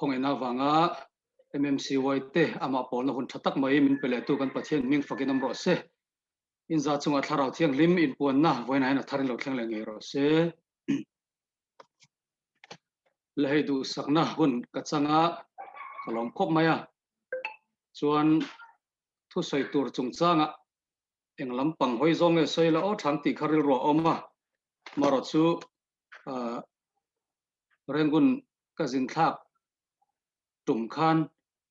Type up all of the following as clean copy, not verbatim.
Khawngaihna avanga MMCY te amah pawlna hun tha tak mai min pe lehtu kan Pathian hming fakin awm rawh se. Inza chungah Thlarau Thianghlim inpuanna vawiinah hian a tharin lo thleng leh ngei rawh se. Le hei duhsakna hun ka changa ka lawm khawp mai a. Chuan thusawi tur chungchangah eng lampang hawi zawng nge sawi la aw thang tih kha rilru a awm a. Marawh chu Rangoon ka zin thlak tum khan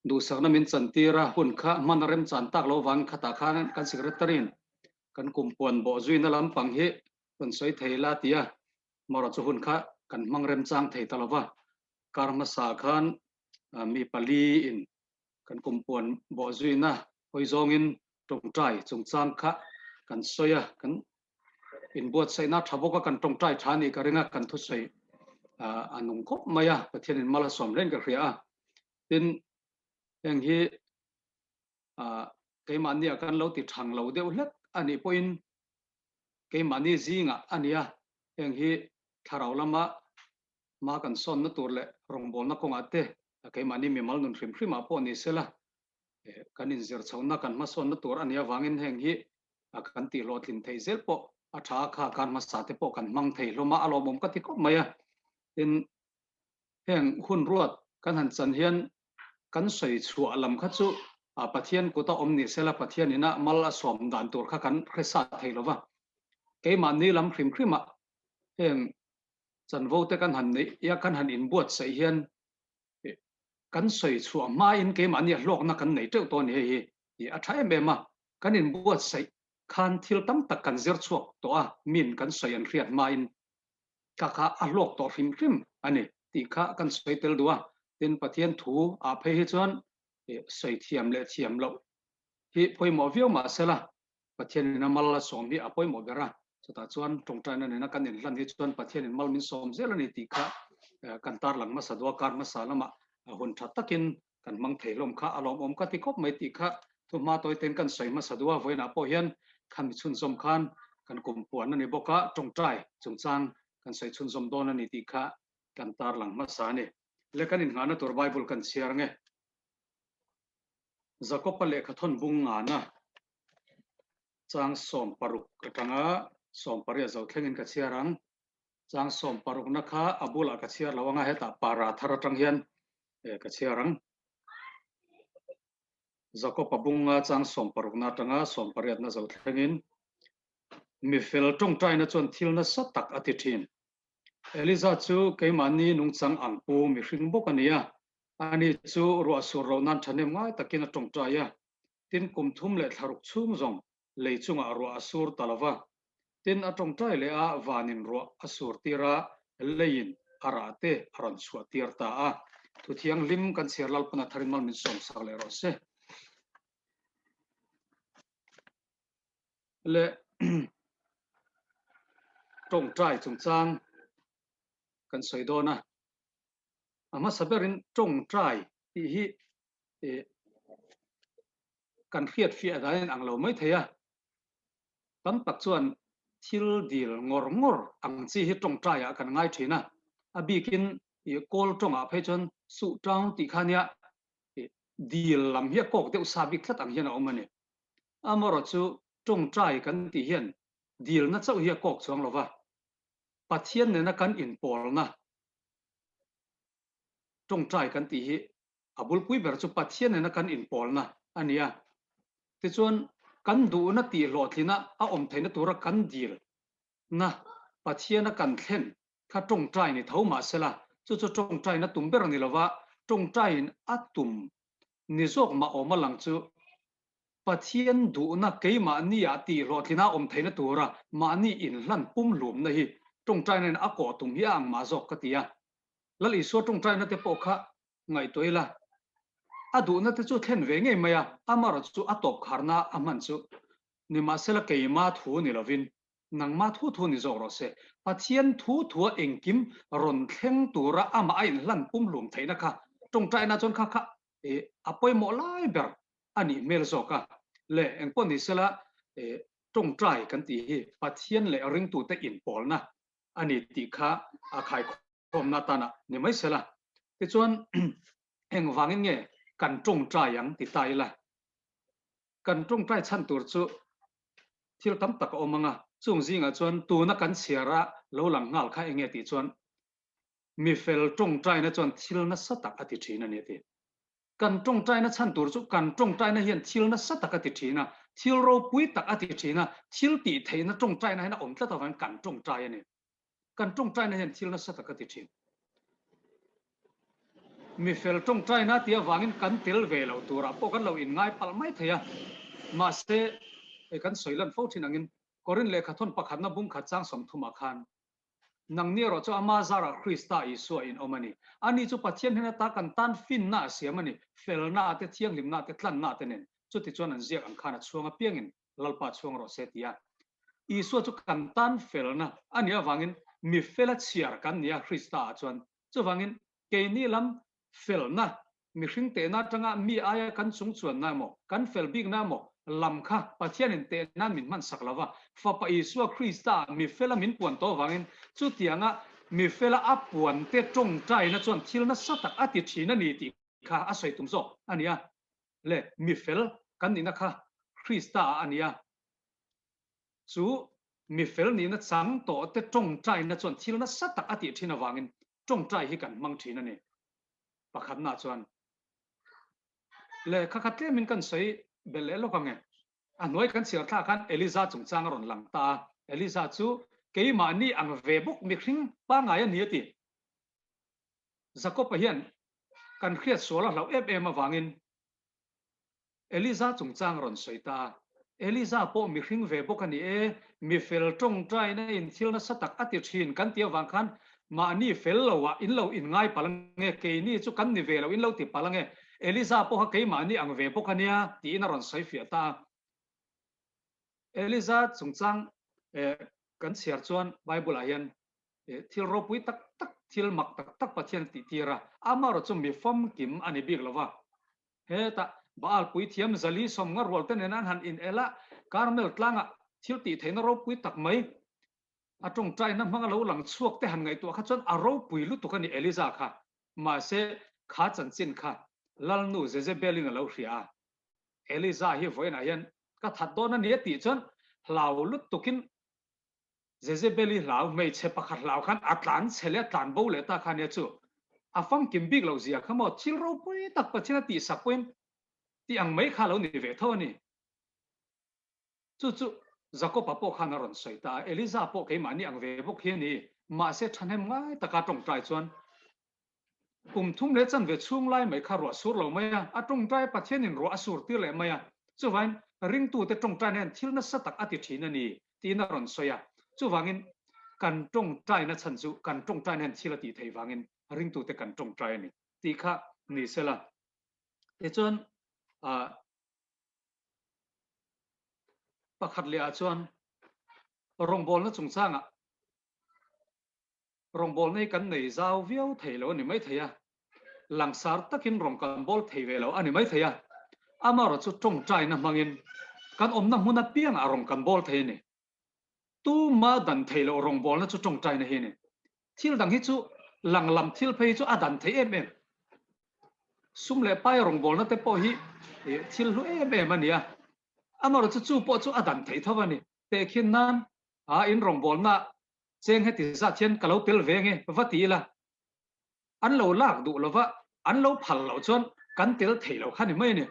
duhsakna min chantir a, hun kha hman a remchan tak lo vangin khatah khan kan secretary-in kan kumpuan bawh zuina lampang hi rawn sawi thei la ti a, marawh chu hun kha kan hmang remchang thei ta lo va. Kar hmasa khan mi paliin kan kumpuan bawh zuina hawi zawngin tawngtai chungchang kha kan sawi a, kan inbuatsaihna tha bawk a, kan tawngtai tha anih ka ring a, kan thusawi a nung khawp mai a, Pathianin mal a sawm reng ka hria a. Tin, heng hi keimahnia kan lo ti thang lo deuh hlek anih pawhin keimahni zingah a nia, heng hi thlarau lama hma kan sawnna tur leh rawngbawlna kawngah te keimahni mimal nun hrim hrimah pawh ni sela kan inzir chhohna kan hmasawnna tur a nih avangin heng hi kan tih hlawhtlin theih zel pawh a tha a, kha khan hmasa te pawh kan hmang thei hlawm a, a lawmawm ka ti khawp mai a. Tin, heng hun ruat kan han chan hian kan sawi chhuah lam kha chu Pathian kuta awm ni sela Pathian ina mal a sawm dan tur kha kan hre sa thei lo va. Keimahni lam hrim hrimah heng chanvo te kan han neih ia kan han inbuatsaih hian kan sawi chhuah hmain keimahnia hlawkna kan nei teuh tawh a ni hei hi tih a tha em em a. Kan inbuatsaih khan thil tam tak kan zir chhuak tawh a, min kan sawi an hriat hmain kha kha a hlawk tawh hrim hrim a ni tih kha kan sawi tel duh a. Tin, Pathian thu ah phei hi chuan sawi thiam leh thiam loh hi pawimawh viau mah sela, Pathianin a mal a sawm hi a pawimawh ber a, chutah chuan tawngtaina nena kan inhlan hi chuan Pathianin mal min sawm zel a ni tih kha kan tarlang hmasa duh a, kar hmasa lamah hun tha takin kan hmang thei hlawm kha a lawmawm ka ti khawp mai tih kha thuhma tawi ten kan sawi hmasa duh a, vawiinah pawh hian khami chhunzawm khan kan kum puan a ni bawk a, tawngtai chungchang kan sawi chhunzawm dawn a ni tih kha kan tarlang hmasa a ni. Le kan innghahna tur Bible kan chhiar nge? Jakob-a lehkha thawn bung ngana chang 16 atanga 18 zo thlengin ka chhiar ang. Chang 16na kha a bulah ka chhiar lo anga hetah para thar atang hian ka chhiar ang. Jakob-a bunga chang 16na atanga 18na zo thlengin mifel tawngtaina chuan thil nasa tak a ti thin. Eliza chu keimahni nungchang ang pu mihring bawk a ni a, Ani chu ruah sur loh nan thahnem ngai takin a tawngtai a, tin kum thum leh thlaruk chhung zawng lei chungah ruah a sur ta lo va. Tin a tawngtai leh a vanin ruah a sur tir a, leiin a rah te a rawn chhuah tir ta a. Thu thianghlim kan chhiar Lalpana tharin mal min sawm sak leh rawh se. Le tawngtai chungchang kan sawi dawn a. A hmasa berin tawngtai tih hi kan hriat fiah dan ang lo mai thei a. Tam tak chuan thil dil ngawr ngawr ang chi hi tawngtai ah kan ngai thin a. A bikin kawl tawngah phei chuan suh tang tih kha nia dil lam hi a kawk deuh sa bik tlat ang hian a awm a ni. Amaherawhchu chu tawngtai kan tih hian dilna chauh hi a kawk chuang lo va. Pathian nena kan inpawlna tawngtai kan tih hi a bulpui ber chu Pathian nena kan inpawlna a ni a. Tichuan, kan duhna tih hlawhtlina a awm theihna tura kan dilna Pathiana kan thlen kha tawngtai ni tho mah sela, chu chu tawngtaina tum ber a ni lova, tawngtaiin a tum ni zawk mah awm a lang chu Pathian duhna keimahnia tih hlawhtlina awm theihna tura mahni inhlan pumhlumna hi tawngtaina in a kawh tum hi a ang mah zawk ka ti a. Lal Isua tawngtaina te pawh kha ngaihtuah ila, a duhna te chu thlen ve ngei mai a, amaherawhchu chu a tawp kharna a hman chu nimahsela keima thu ni lovin nangma thu thu ni zawk rawh se. Pathian thu thua engkim rawn thleng tura amah a inhlan pumhlum theihna kha tawngtaina chuan kha kha a pawimawh lai ber a nih hmel zawk a. Le engpawh ni sela tawngtai kan tih hi Pathian leh ringtute inpawlna a ni tih kha a khaikhawmna atana ni mai sela. Tichuan. Engvangin nge kan tawngtai ang ti ta ila? Kan tawngtai chhan tur chu thil tam tak a awm ang a, chung zingah chuan tuna kan chhiar a lo lang nghal kha enge tih chuan mi fel tawngtaina chuan thil nasa tak a ti thin a ni a ti. Kan tawngtaina chhan tur chu kan tawngtaina hian thil nasa tak a ti thin a, thil ropui tak a ti thin a, thil tih theihna tawngtaina hian a awm tlat avangin kan tawngtai a ni. Kan tawngtaina hian thil nasa tak a ti thin. Mi fel tawngtaina tih avangin kan tel ve loh turah pawh kan lo inngai palh mai thei a. Mahse, hei kan sawi lan fo thin angin Korin lehkhathawn pakhatna bung khat chang sawmthumah khan, Nangni erawh chu ama zarah Krista Isua in awm a ni. Ani chu Pathian hnen ata kan tan finna a siam a ni, felna te, thianghlimna te, tlanna te nen. Chutichuan an ziak ang khan a chhuang apiangin Lalpa chhuang rawh se ti a. Isua chu kan tan felna a nih avangin mi fela chhiar kan ni a Krista ah chuan. Chuvangin keini lam felna, mihring tehna atanga mi aia kan chung chuanna emaw, kan fel bikna emaw lam kha Pathianin teh nan min hman sak lova, Fapa Isua Krista ah mi fela min puan tawh avangin chutianga mi fela a puan te tawngtaina chuan thil nasa tak a ti thin a ni tih kha a sawi tum zawk a ni a. Le mi fel kan nihna kha Krista ah a ni a, chu mi fel nihna chang tawh te tawngtaina chuan thil nasa tak a tih thin avangin tawngtai hi kan hmang thin a ni. Pakhatna chuan lehkha kha tlemin kan sawi belh leh lawk ang e. A hnuai kan chhiar thlak khan Eliza chungchang a rawn lang ta a, Eliza chu keimahni ang ve bawk mihring pangngai a ni a ti. Jakob-a hian kan hriat sual a hlauh em em avangin Eliza chungchang a rawn sawi ta a. Eliza pawh mihring ve bawk a ni e, mi fel tawngtaina in thil nasa tak a ti thin kan tih avang khan mahni fel loah in lo inngai palh ange, keini chu kan ni ve lo in lo ti palh ange, Eliza pawh kha keimahni ang ve bawk a nia tiin a rawn sawi fiah ta a. Eliza chungchang kan chhiar chuan Bible-ah hian Thil ropui tak tak, thil mak tak tak Pathian a tihtir a, amaherawh chu mi famkim a ni bik lo va. Hetah Baal puithiam Zali sawmnga rual te nena an han in el a, Karmel tlangah thil tih theihna ropui tak mai a tawngtaina hmanga lo lang chhuak te han ngaihtuah kha chuan a ropui lutuk a ni Eliza kha. Mahse, kha chanchin kha Lalnu Jezebel-in a lo hria a. Eliza hi vawiinah hian ka that dawn a ni a tih chuan hlau lutukin Jezebeli hlau, hmeichhe pakhat hlau khan a tlan chhe leh a tlan bo leh ta kha nia chu a famkim bik loh zia kha maw thil ropui tak Pathian a tihsak pawhin tih ang mai kha lo ni ve tho a ni. Chu chu Jakob-a pawh khan a rawn sawi ta a, Eliza pawh keimahni ang ve bawk hi a ni, mahse thahnem ngai taka tawngtai chuan Kum thum leh chanve chhung lai mai kha ruah sur lo mai a, a tawngtai Pathianin ruah a sur tir leh mai a, chuvain ringtute tawngtaina hian thil nasa tak a ti thin a ni tiin a rawn sawi a. Chuvangin kan tawngtaina chhan chu kan tawngtaina hian thil a tih theih vangin ringtute kan tawngtai a ni tih kha ni sela. Tichuan pakhat leh ah chuan rawngbawlna chungchangah Rawngbawlna hi kan nei zau viau thei lo a ni maithei a, langsar takin rawng kan bawl thei ve lo a ni maithei a, amaherawh chu tawngtaina hmangin kan awmna hmun apiangah rawng kan bawl thei a ni. Tuma dan thei loh rawngbawlna chu tawngtaina hi a ni. Thil dang hi chu lang lam thil phei hi chu a dan thei em em. Sum leh pai rawngbawlna te pawh hi thil hlu em em a ni a, amaherawh chu chu pawh chu a dan thei tho a ni. Tehkhin nan a in rawngbawlna Cheng heti zat hian ka lo tel ve nge va ti ila, an lo lak duh lova an lo phal loh chuan kan tel thei lo kha ni mai a ni.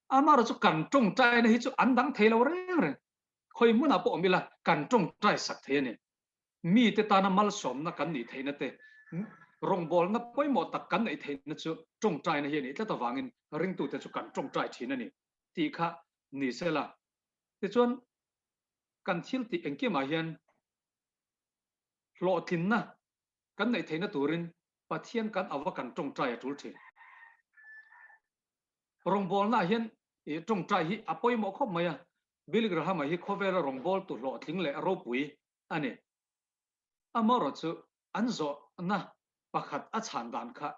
Amaherawh chu kan tawngtaina hi chu an dang thei lo reng reng. Khawi hmunah pawh awm ila kan tawngtai sak thei a ni. Mite tana malsawmna kan nih theihna te, rawngbawlna pawimawh tak kan neih theihna chu tawngtaina hi a nih tlat avangin ringtute chu kan tawngtai thin a ni tih kha ni sela. Tichuan kan thil tih engkimah hian Hlawhtlinna kan neih theihna turin Pathian kan ava kan tawngtai a tul thin. Rawngbawlnaah hian i tawngtai hi a pawimawh khawp mai a, Billy Graham-a hi khawvela rawngbawltu hlawhtling leh ropui a ni. Amaherawh chu an zawhna pakhat a chhan dan kha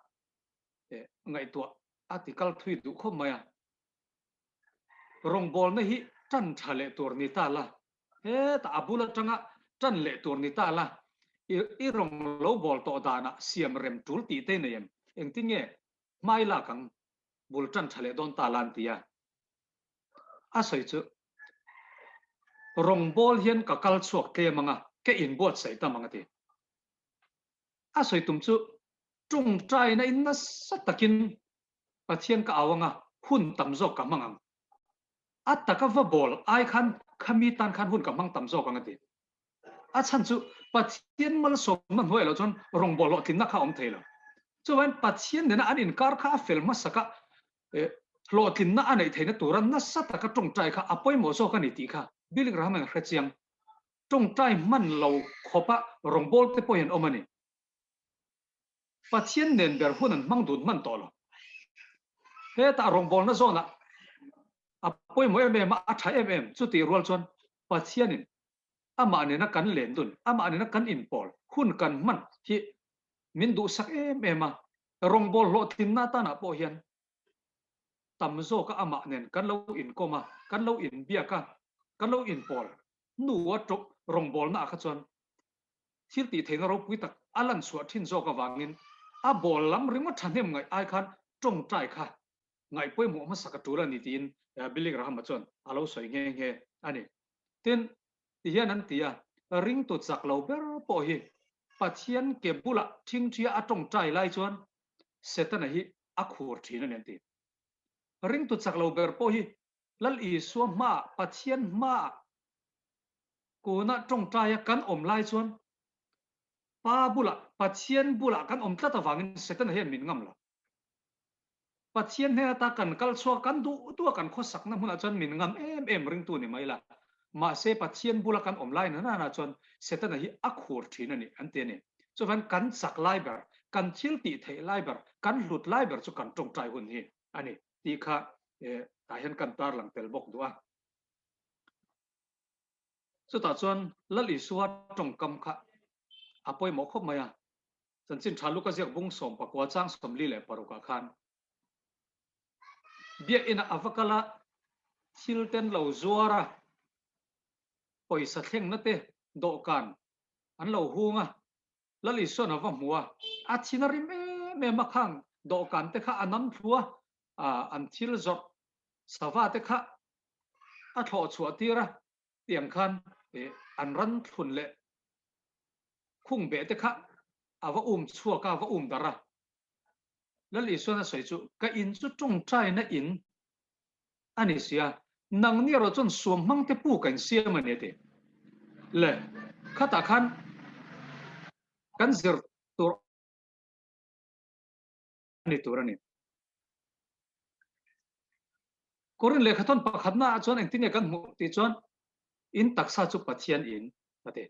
ngaihtuah a ti kal thui duh khawp mai a. Rawngbawlna hi tan tha leh tur ni ta la, Hetah a bul atanga tan leh tur ni ta la, i i rawng lo bawl tawh danah siam rem tul tih te nei em? Engtin nge Hmai lak ang, bul tan tha leh dawn ta la an ti a. A sawi chu, Rawngbawl hian ka kal chhuak tlem ang a, ka inbuatsaih tam ang a ti. A sawi tum chu, Tawngtaina in nasa takin Pathian ka au ang a, hun tam zawk ka hmang ang. A taka va bawl ai khan khami tan khan hun ka hmang tam zawk ang a ti. A chhan chu Pathian malsawmna hnuaiah loh chuan rawngbâwl hlawhtlinna kha a awm thei lo. Chuvangin Pathian nena an inkar kha a fel hmasak a, hlawhtlinna a neih theihna tura nasa taka tawngtai kha a pawimawh zawk a ni tih kha Billy Graham-in a hre chiang. Tawngtai hman lo khawpa rawngbâwl te pawh hi an awm a ni. Pathian nen ber hun an hmang dun hman tawh lo. Hetah rawngbâwlna zawnah a pawimawh em em a, a tha em em. Chutih rual chuan Pathianin amah nena kan len dun, amah nena kan inpawl hun kan hman hi min duhsak em em a, rawngbâwl hlawhtlinna atanah pawh hian tam zawka amah nen kan lo inkawm a, kan lo inbiak a, kan lo inpawl hnua rawngbâwlnaah kha chuan thil tih theihna ropui tak a lan chhuah thin zawk avangin a bâwl lam ringawt thahnem ngaih ai khan tawngtai kha ngaih pawimawh hmasak a tul a ni tiin Billy Graham-a chuan a lo sawi nghe nghe a ni. Tin, ti hian an ti a, ringtu chak lo ber pawh hi Pathian ke bulah thingthia a tawngtai lai chuan Setana hi a khur thin a ni an ti. Ringtu chak lo ber pawh hi Lal Isua hmaah, Pathian hmaah kunah tawngtaia kan awm lai chuan Pa bulah, Pathian bulah kan awm tlat avangin Setana hian min ngam lo. Pathian hnen ata kan kal chhuak, kan duh duh a kan khawsakna hmunah chuan min ngam em em ringtu ni mai la. Mahse Pathian bula kan awm lai nana na chuan Setana hi a khur thin a ni an ti a ni. Chuvangin kan chak lai ber, kan thil tih theih lai ber, kan hlut lai ber chu kan tawngtai hun hi a ni tih kha tah hian kan tarlang tel bawk duh a. Chutah chuan Lal Isua tawngkam kha a pawimawh khawp mai a. Chanchin tha Luka ziak bung 19 chang 46 ah khan Biakinn ah a va kal a, thil ten lo zuar a, pawisa thlengna te dawhkan an lo hung a, Lal Isuan a va hmu a, a thin a rim em em a, khang dawhkan te kha a nam thlu a, an thil zawrh sava te kha a thlawh chhuah tir a, tiang khan an ran thlun leh khung beh te kha a va um chhuak a, a va um darh a. Lal Isuan a sawi chu, Ka in chu tawngtaina in a ni sia, nangni erawh chuan suam hmang te pu ka insiam a ni a ti. Le, khatah khan kan zir tur a ni tur a ni. Korin lehkhathawn pakhatna ah chuan engtin nge kan hmuh tih chuan in taksa chu Pathian in a ti.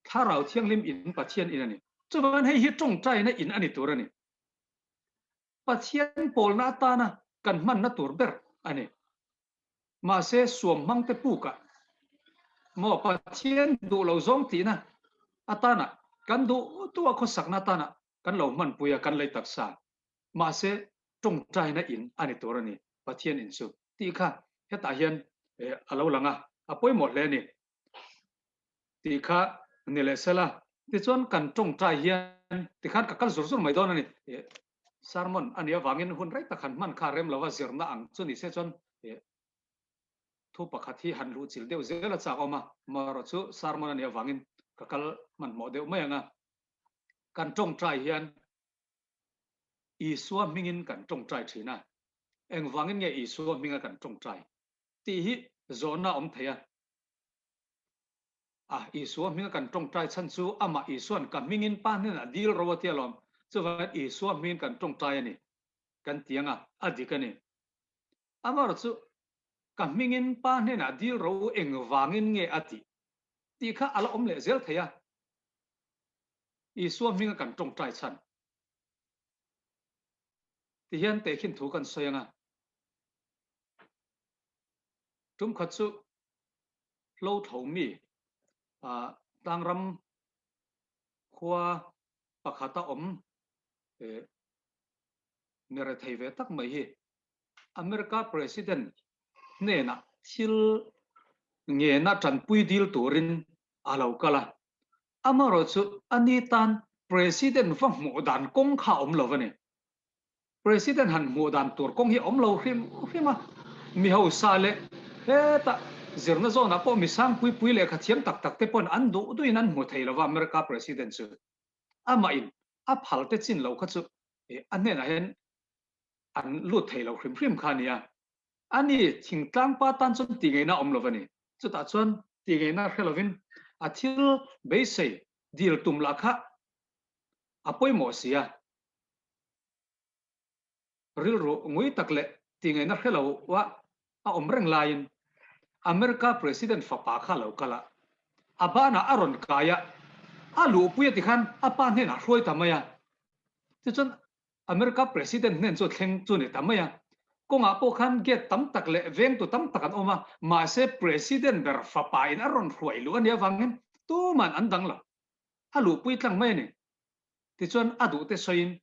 Thlarau Thianghlim in Pathian in a ni. Chuvangin hei hi tawngtaina in a ni tur a ni. Pathian pawlna atana kan hmanna tur ber a ni. Mahse suam hmangte pukah maw Pathian duh lo zawng tihna atana kan duh duh a khawsakna atana kan lo hmanpui a, kan lei taksa. Mahse tawngtaina in a ni tur a ni, Pathian in chu tih kha hetah hian a lo lang a, a pawimawh hle a ni. Tih kha ni leh sela, tichuan kan tawngtai hian tikhan ka kal zur zur mai dawn a ni. Sermon a nih avangin hun rei tak han hman kha rem lova zirna ang chu ni se chuan thu pakhat hi han luh chilh deuh zel a chak awm a, amaherawh chu sermon a nih avangin ka kal hmanhmawh deuh mai ang a. Kan tawngtai hian Isua hmingin kan tawngtai thin a, engvangin nge Isua hminga kan tawngtai tih hi zawhna a awm thei a. A, Isua hminga kan tawngtai chhan chu amah Isua'n ka hmingin Pa hnenah dil ro a ti alawm. Chuvangin Isua hmingin kan tawngtai a ni kan ti ang a, a dik a ni. Amaherawh chu ka hmingin Pa hnenah dil ro u engvangin nge a tih tih kha a la awm leh zel thei a. Isua hminga kan tawngtai chhan ti hian tehkhin thu kan sawi ang a. Tum khat chu hlo tho mi tlangram khua pakhata awm mi rethei ve tak mai hi America President hnenah thil ngena tanpui dil turin a lo kal a, amaherawhchu ani tan President va hmuh dan kawng kha a awm lo a ni. President han hmuh dan tur kawng hi a awm lo hrim hrim a, mi hausa leh hetah zirna zawnah pawh mi sang pui pui lehkha thiam tak tak te pawhin an duh duhin an hmu thei lova America President chu amah in a phal te chin lo kha chu a hnenah hian an lut thei lo hrim hrim kha a nia. Ani thingtlang pa tan chuan tih ngaihna a awm lo a ni. Chutah chuan tih ngaihna hre lovin a thil beisei dil tum lah kha a pawimawh si a. Rilru ngui tak leh tih ngaihna hre lo a a awm reng laiin America President fapa kha a lo kal a, a banah a rawn kai a, a luhpui a tikhan a pa hnenah a hruai ta mai a. Tichuan America President hnen chu a thleng chu a ni ta mai a. Kawngah pawh khan gate tam tak leh vengtu tam tak an awm a, mahse President ber fapa in a rawn hruai luh a nih avangin tuman an dang lo. A luhpui tlang mai a ni. Tichuan a duhte sawiin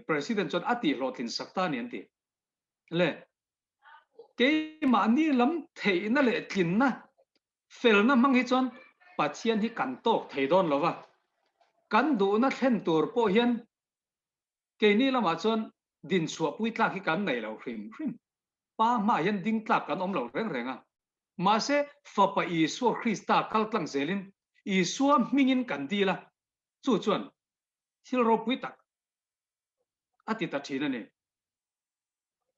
President chuan a tih hlawhtlin sak ta a ni an ti. Le, keimahni lam theihna leh tlinna felna hmang hi chuan Pathian hi kan tawk thei dawn lo va, kan duhna thlen tur pawh hian keini lamah chuan dinchhuahpui tlak hi kan nei lo hrim hrim. Pa hmaah hian ding tlak kan awm lo reng reng a. Mahse, Fapa Isua Krista kal tlang zelin Isua hmingin kan dil a, chu chuan thil ropui tak a ti ta thin a ni.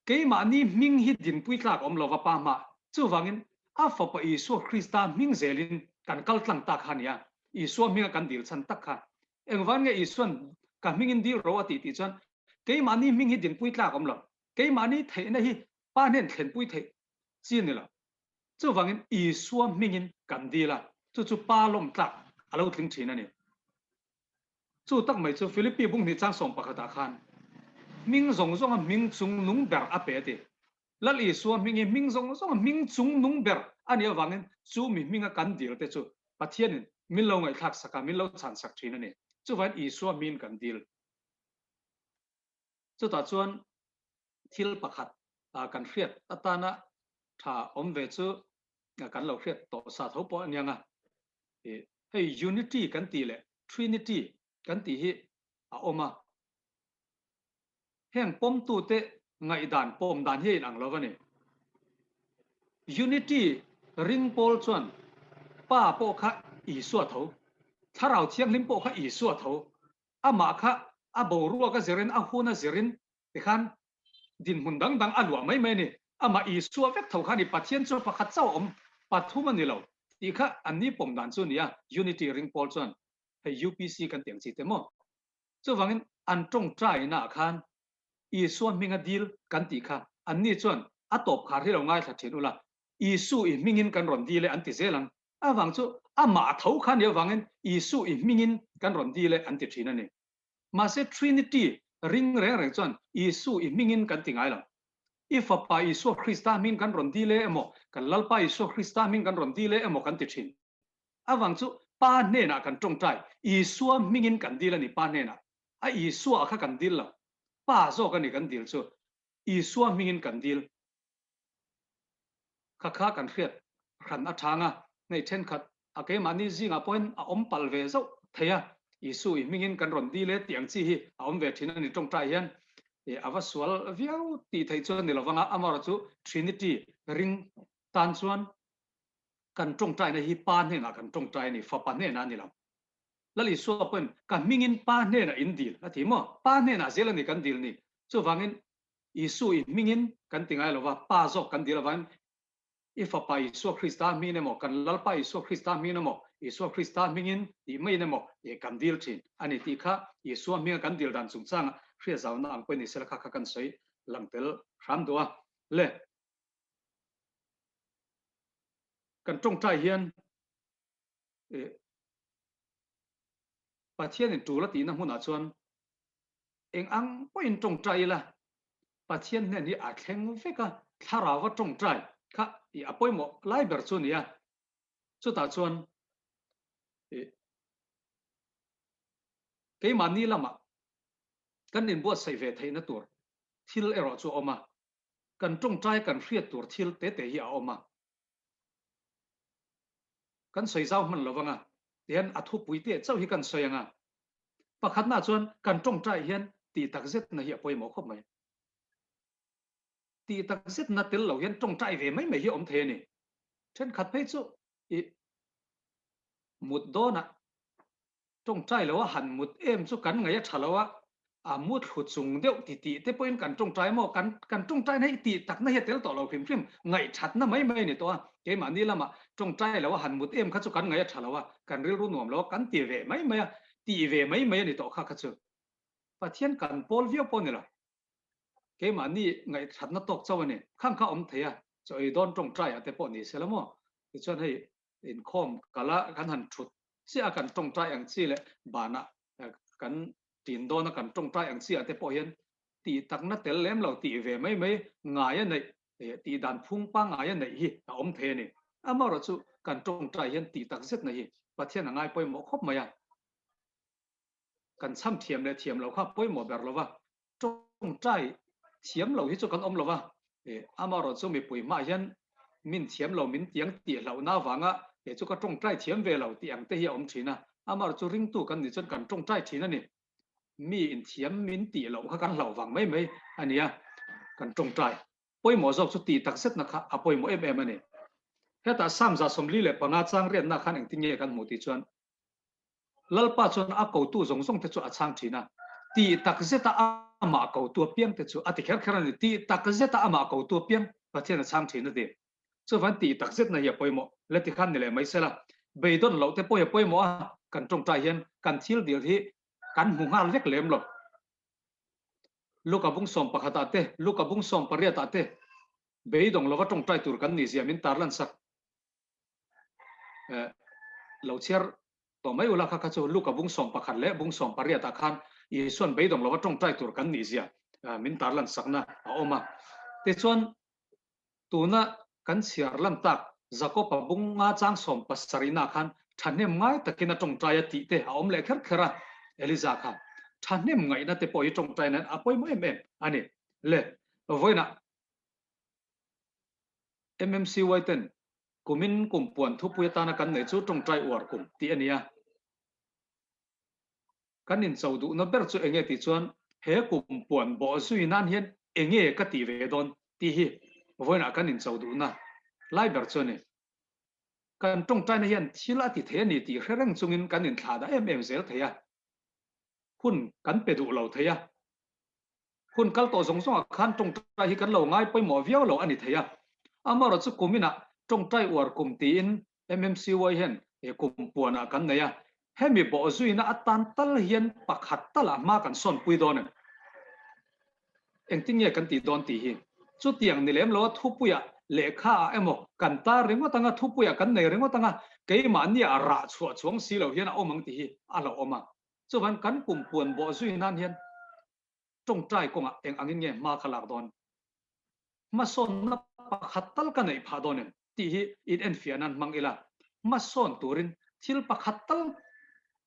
Keimahni hming hi dinpui tlak awm lova Pa hmah, chuvangin a Fapa Isua Krista hming zelin kan kal tlang tak kha a ni a, Isua hminga kan dil chhan tak kha. Engvan nge Isuan ka hmingin dil ro a tih tih chuan keimahni hming hi dinpui tlak awm lo, keimahni theihna hi Pa hnen thlenpui theih chi a ni lo. Chuvangin Isua hmingin kan dil a, chu chu Pa lawm tlak a lo tling thin a ni. Chu tak mai chu Philippi bunghnih chang sawm pakhatah khan hming zawng zawnga hming chung nung ber a pe a ti. Lal Isua hming hi hming zawng zawnga hming chung nung ber a nih avangin chu mi hminga kan dil te chu Pathianin min lo ngaihthlak sak a, min lo chhan sak thin a ni. Chuvangin Isua hmingin kan dil. Chutah chuan thil pakhat kan hriat atana tha awm ve chu kan lo hriat tawh sa tho pawh a niang a. Hei Unity kan tih leh Trinity kan tih hi a awm a. Heng pawmtute ngaihdan pawm dan hi a inang lo a ni. Unity ring pawl chuan Pa pawh kha Isua tho, Thlarau Thianghlim pawh kha Isua tho, amah kha a boruak a zirin a hun a zirin tikhan dinhmun dang dang a luah mai mai a ni. Amah Isua vek tho kha a ni, Pathian chu pakhat chauh a awm, pathum a ni lo tih kha an ni pawm dan chu a ni a, Unity ring pawl chuan hei UPC kan tih ang chi te maw? Chuvangin an tawngtainaah khan Isua hminga dil kan tih kha an ni chuan a tawp khar hi lo ngaithla thin ula, Isu i hmingin kan rawn dil e an ti zel ang. Avang chu amah a tho kha nih avangin Isu i hmingin kan rawn dil e an ti thin a ni. Mahse Trinity ring reng reng chuan Isu i hmingin kan ti ngai lo. I Fapa Isua Krista hming kan rawn dil e emaw, kan Lalpa Isua Krista hming kan rawn dil e emaw kan ti thin. Avang chu Pa hnenah kan tawngtai, Isua hmingin kan dil a ni Pa hnenah. A Isua kha kan dil lo. Pa zawk a ni kan dil chu. Isua hmingin kan dil. Kha kha kan hriat hran a chang a, hei thenkhat a keimahni zingah pawhin a awm palh ve zauh thei a, Isu i hmingin kan rawn dil e tih ang chi hi a awm ve thin a ni tawngtai hian a va sual viau tih theih chu a ni lovang a, amaherawhchu chu Trinity ring tan chuan kan tawngtaina hi Pa hnenah kan tawngtai a ni, Fapa hnenah a ni lo. Lal Isua pawhin ka hmingin Pa hnenah in dil a ti maw? Pa hnenah zel a ni kan dil ni. Chuvangin Isu i hmingin kan ti ngai lova, Pa zawk kan dil avangin i Fapa Isua Krista hmingin emaw, kan Lalpa Isua Krista hmingin emaw, Isua Krista hmingin tih maiin emaw kan dil thin a ni tih kha Isua hminga kan dil dan chungchanga hriatzauna ang pawhin ni sela kha kha kan sawi lang tel hram duh a. Le, kan tawngtai hian Pathianin tul a tihna hmunah chuan Eng ang pawhin tawngtai ila, Pathian hnen hi a thleng vek a, thlarauva tawngtai kha i a pawimawh lai ber chu a ni a. Chutah chuan i keimahni lamah kan inbuatsaih ve theihna tur thil erawh chu a awm a, kan tawngtai kan hriat tur thil te te hi a awm a. Kan sawi zau hman lo vang a, tihian a thupui teh chauh hi kan sawi ang a. Pakhatna chuan kan tawngtai hian tih tak zetna hi a pawimawh khawp mai. Tih tak zetna tel lo hian tawngtai ve mai mai hi a awm thei a ni. Thenkhat phei chu i mut dawnah tawngtai lo a han mut em chu kan ngaih a tha lo a, a mu thlu chung deuh ti tih te pawhin kan tawngtai maw? Kan kan tawngtaina hi tih takna hi a tel tawh lo hrim hrim, ngaihthatna mai mai a ni tawh a. Keimahni lamah tawngtai lo a han mut em kha chu kan ngaih a tha lo a, kan rilru nuam lo a, kan ti ve mai mai a, tih ve mai mai a ni tawh kha kha chu. Pathian kan pawl viau pawh a ni lo. Keimahni ngaihthatna tawk chauh a ni. Khang kha awm thei a, chaw ei dawn tawngtai ah te pawh ni se la maw? Tichuan hei inkhawm kal a kan han thut chiah a kan tawngtai ang chi leh banah kan tin dawn a kan tawngtai ang chi ah te pawh hian tih takna tel lem lo tih ve mai mai ngai a neih tih dan phung pangngai a neih hi a awm thei a ni. Amaherawhchu kan tawngtai hian tih tak zetna hi Pathian a ngai pawimawh khawp mai a. Kan chham thiam leh thiam loh kha pawimawh ber lo va, tawngtai thiam lo hi chu kan awm lo va, amaherawh chu mipui hmaah hian min thiam lo min tiang tih hlauhna avanga kei chu ka tawngtai thiam ve lo tih ang te hi a awm thin a, amaherawh chu ringtu kan nih chuan kan tawngtai thin a ni. Mi inthiam min tih loh kha kan hlauh vang mai mai a nia, kan tawngtai pawimawh zawk chu tih takzetna kha a pawimawh em em a ni. Hetah Psalm 45 chang riatna khan engtin nge kan hmuh tih chuan Lalpa chuan a kotu zawng zawng te chu a chhang thin a, tih tak zeta amah kotu apiang te chu a ti kher kher a ni. Tih tak zeta amah kotu apiang Pathian a chhang thin a ti. Chuvan tih tak zetna hi a pawimawh. Le ti khan ni leh mai sela, beidawn loh te pawh hi a pawimawh a, kan tawngtai hian kan thil dil hi kan hmu nghal vek lem lo. Luka bung sawm pakhatah te, Luka bung sawm pariatah te beidawng lova tawngtai tur kan nihzia min tarlan sak. Lo chhiar tawh mai ula kha kha chu Luka bung 11 leh bung 18 ah khan Isuan beidawng lova tawngtai tur kan nih zia min tarlan sakna a awm a. Tichuan tuna kan chhiar lan tak Jakob-a bung nga chang 70 nah khan thahnem ngai takin a tawngtai a tih te a awm leh kher kher a, Eliza kha thahnem ngaihna te pawh hi tawngtai nan a pawimawh em em a ni. Le vawiinah MMCY ten kumin kum puan thupui atana kan neih chu tawngtai uar kum tih a ni a. Kan incho duhna ber chu enge tih chuan he kum puan bawh zui nan hian enge ka tih ve dawn tih hi vawiinah kan incho duhna lai ber chu a ni. Kan tawngtaina hian thil a ti thei a ni tih hre reng chungin kan inthlahdah em em zel thei a, hun kan pe duh lo thei a. Hun kal tawh zawng zawngah khan tawngtai hi kan lo ngai pawimawh viau lo a ni thei a. Amaherawh chu kuminah tawngtai uar kum tiin MMCY hian he kum puanah kan nei a. Hemi bawhzuina atan tal hian pakhat talah hma kan sawnpui dawn em? Engtin nge kan tih dawn tih hi chutiang ni lem loa thupuiah lehkha ah emaw kan tar ringawt anga thupuiah kan nei ringawt anga keimahnia rah chhuah chuang si lo hian a awm ang tih hi a hlauhawm a. Chuvan kan kum puan bawhzui nan hian tawngtai kawngah eng angin nge hma ka lak dawn? Hmasawnna pakhat tal ka neih phah dawn em? tih hi in enfiah nan hmang ila, hmasawn turin thil pakhat tal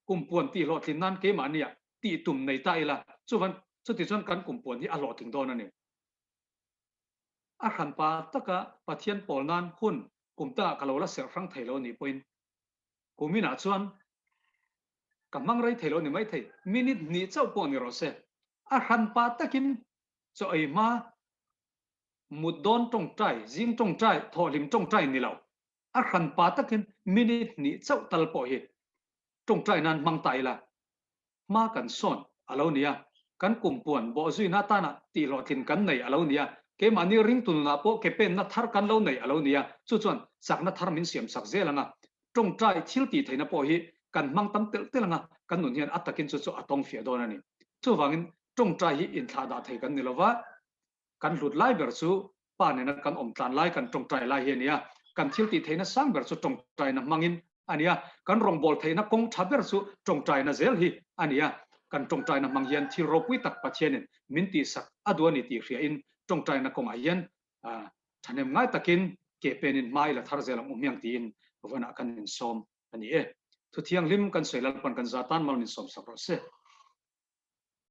kumpuan tih hlawhtlin nan keimahnia tih tum nei ta ila, chuvan chuti chuan kan kumpuan hi a hlawhtling dawn a ni. A hranpa taka Pathian pawl nan hun kum tangah ka lo la serh hrang thei lo nih pawhin kuminah chuan Ka hmang rei thei lo ni maithei, minute hnih chauh pawh ni rawh se. A hranpa takin chaw ei hma, mut dawn tawngtai, zing tawngtai, thawhhlim tawngtai ni lo. A hranpa takin minute hnih chauh tal pawh hi tawngtai nan hmang ta ila, hma kan sawn a lo ni a, kan kumpuan bawhzuina atana tihhlawhtlin kan nei a lo ni a, keimahni ringtu nunah pawh ke penna thar kan lo nei a lo ni a, chu chuan chakna thar min siamsak zel ang a, Tawngtai thil tih theihna pawh hi kan hmang tam telh telh ang a, kan nun hian a takin chu chu a tawng fiah dawn a ni. Chuvangin tawngtai hi inthlah dah thei kan ni lo va, kan hlut lai ber chu Pa nena kan awm tlan lai, kan tawngtai lai hi a ni a. Kan thil tih theihna sang ber chu tawngtaina hmangin a ni a, kan rawngbâwl theihna kawng tha ber chu tawngtaina zel hi a ni a. Kan tawngtaina hmang hian thil ropui tak Pathianin min tihsak a duh a ni tih hriain tawngtaina kawngah hian Thahnem ngai takin ke penin hma i la thar zel ang u hmiang tiin vawnah kan insawm a ni e. Thu thianghlim kan sawi Lalpan kan za tan mal min sawmsak rawh se.